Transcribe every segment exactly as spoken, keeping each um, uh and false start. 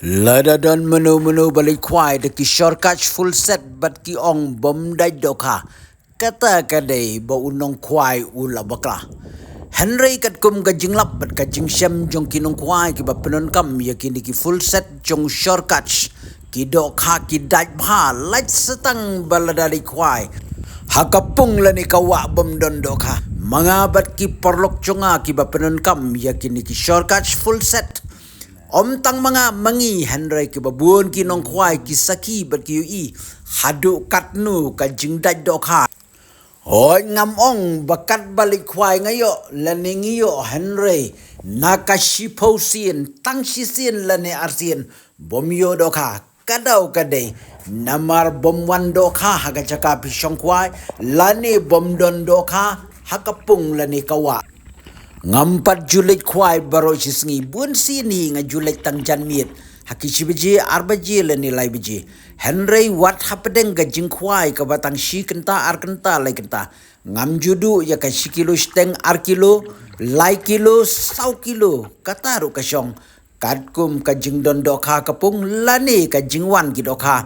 Lada don mano mano ba leit khwai da ki shortcut full set bad ki ong bym dait dohkha, kata ka dei ba u nongkhwai u la bakla. Hynrei katkum ka jinglap bad ka jingshem jong ki nongkhwai kiba pyndonkam ïa kine ki full set jong shortcut, ki dohkha ki dait bha, lait satang ba lada leit khwai ha ka pung lane ka wah bym don dohkha. Ma nga bad ki paralok jong nga kiba pyndonkam ïa kine ki shortcut full set, ym tang ma nga ma ngi hynrei kiba bun ki nongkhwai ki sakhi bad ki ïohi haduh katno ka jingdait dohkha. Hooid, ngam ong ba katba leit khwai nga ïoh lane ngi ïoh, hynrei na ka shiphew sien, tang shisien lane arsien bym ïoh dohkha. Ka daw ka dei namar bym wan dohkha ha ka jaka phi shong khwai lane bym don dohkha ha ka pung lane ka wah. Ngam pat ju leit khwai baroh shi sngi, bun sien hi nga ju leit tang janmiet ha ki shi baje, ar baje lane lai baje. Hynrei wat hapdeng ka jingkhwai kaba tang shi kynta, ar kynta, lai kynta, ngam ju duh ïa ka shi kilo shiteng, ar kilo, lai kilo, saw kilo, kata ruh ka shong katkum ka jingdon dohkha ka pung lane ka jingwan ki dohkha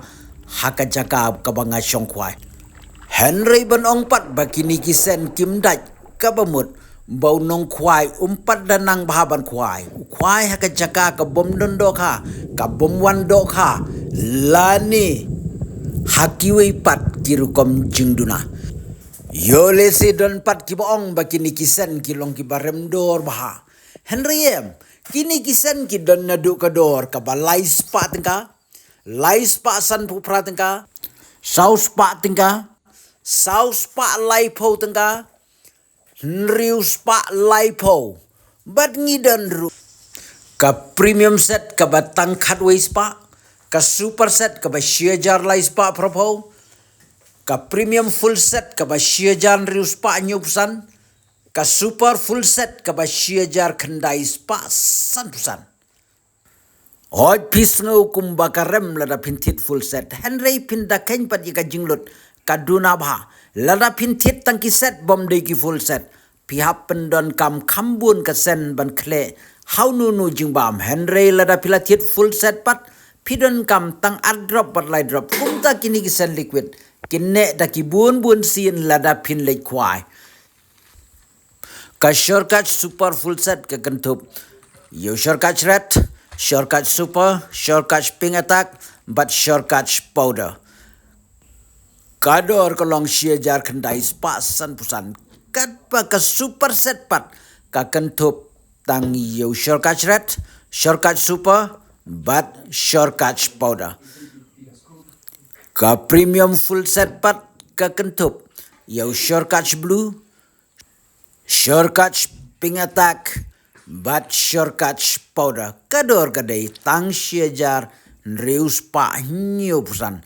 ha ka jaka kaba nga shong khwai. Hynrei ban ong pat ba kine ki sen kim dait, kaba mut ba u nongkhwai um pat da nang bha ban khwai. U khwai ha ka jaka ka bym don dohkha, ka bym wan dohkha lane ha kiwei pat ki rukom jingduna. Ïoh lehse don pat kiba ong ba kine ki sen ki long kiba rem dor bha. Hynrei em, kine ki sen ki don naduh ka dor kaba lai spah tyngka, lai spah sanphew phra tyngka, saw spah tyngka, saw spah laiphew tyngka, hynriew spah laiphew. Bad ngi don ruh ka premium set kaba tang khatwei spah, ka super set kaba shi hajar lai spah phraphew, ka premium full set kaba shi hajar hynriew spah hynñiewphew san, ka super full set kaba shi hajar khyndai spah sanphew san. Hooid, phi sngew kumba ka rem lada phin thied full set, hynrei phin da kheiñ pat ïa ka jinglut, ka duna bha. Lada phin thied tang ki set bym dei ki full set, phi hap pyndonkam kham bun ka sen ban khleh ha uno uno jingbam, hynrei lada phi la thied full set pat, phi donkam tang ar drop bad lai drop. Kumta kine ki sen liquid kin neh da ki bun bun sien lada phin leit khwai. Ka shortcut super full set ka kynthup ïa u shortcut red, shortcut super, shortcut pink attack bad shortcut powder. Ka dor ka long shi hajar khyndai spah sanphew san. Katba ka super set pat ka kynthup tang ïa u shortcut red, shortcut super bad shortcut powder. Ka premium full set pat ka kynthup ïa u shortcut blue, shortcut pink attack bad shortcut powder. Ka dor ka dei tang shi hajar hynriew spah hynñiewphew san.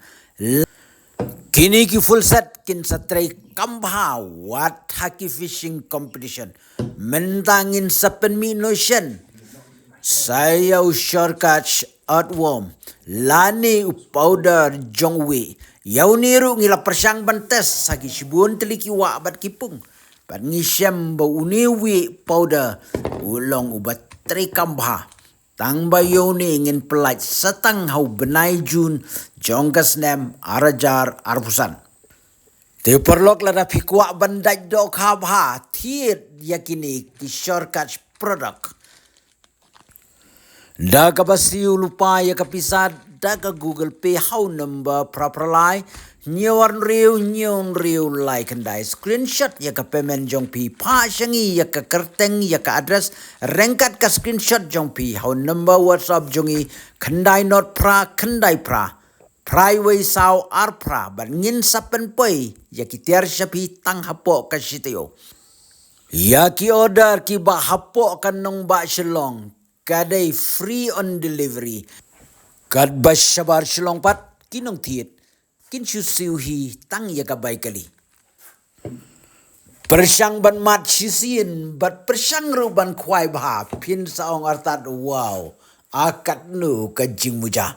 Kine ki full set kin sa trei kam bha wat ha ki fishing competition. Mynta ngin sa pynmih noh shen sa ïa u shortcut earthworm lane u powder jong u wieh. Ïa une ruh ngi la pyrshang ban test ha ki shibun tylli ki wah bad ki pung. Bad ngi shem ba une u wieh powder u long uba trei kam bha. Tang ba ïa une ngin pyllait sa tang ha u bnai June jong ka snem ar hajar arphew san. Te paralok, lada phi kwah ban dait dohkha bha, thied ïa kine ki shortcut product. Da kaba siew lypa ïa ka pisa da ka Google Pay ha u number phra phra lai hynñiew ar hynriew hynñiew hynriew lai khyndai. Screenshot ïa ka payment jong phi, phah sha ngi ïa ka kyrteng, ïa ka address ryngkat ka screenshot jong phi ha u number WhatsApp jong ngi, khyndai not phra khyndai phra phra wei saw ar phra, bad ngin sa pynpoi ïa ki tiar sha phi tang hapoh ka shi taïew. Ïa ki order kiba hapoh ka nongbah Shillong ka dei free on delivery. Katba shabar Shillong pat, ki nongthied kin shu siew hi tang ïa ka bai kali. Pyrshang ban mad shisien bad pyrshang ruh ban khwai bha, phin sa ong artat, wow, a katno ka jingmuja.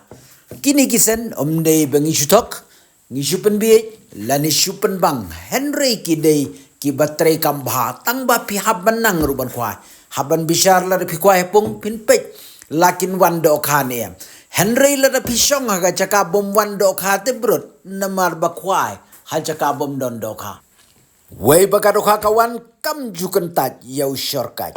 Kine ki sen ym dei ba ngi shu thok, ngi shu pynbiej lane shu pynbang, hynrei ki dei kiba trei kam bha. Tang ba phi hap ban nang ruh ban khwai, hap ban bishar lada phi khwai ha pung phin peit la kin wan dohkha ne em. Hynrei lada phi shong ha ka jaka bym wan dohkha te brut namar ba khwai ha jaka bym don dohkha. Wei ba ka dohkha ka wan kam ju kyntait ïa u shorkait.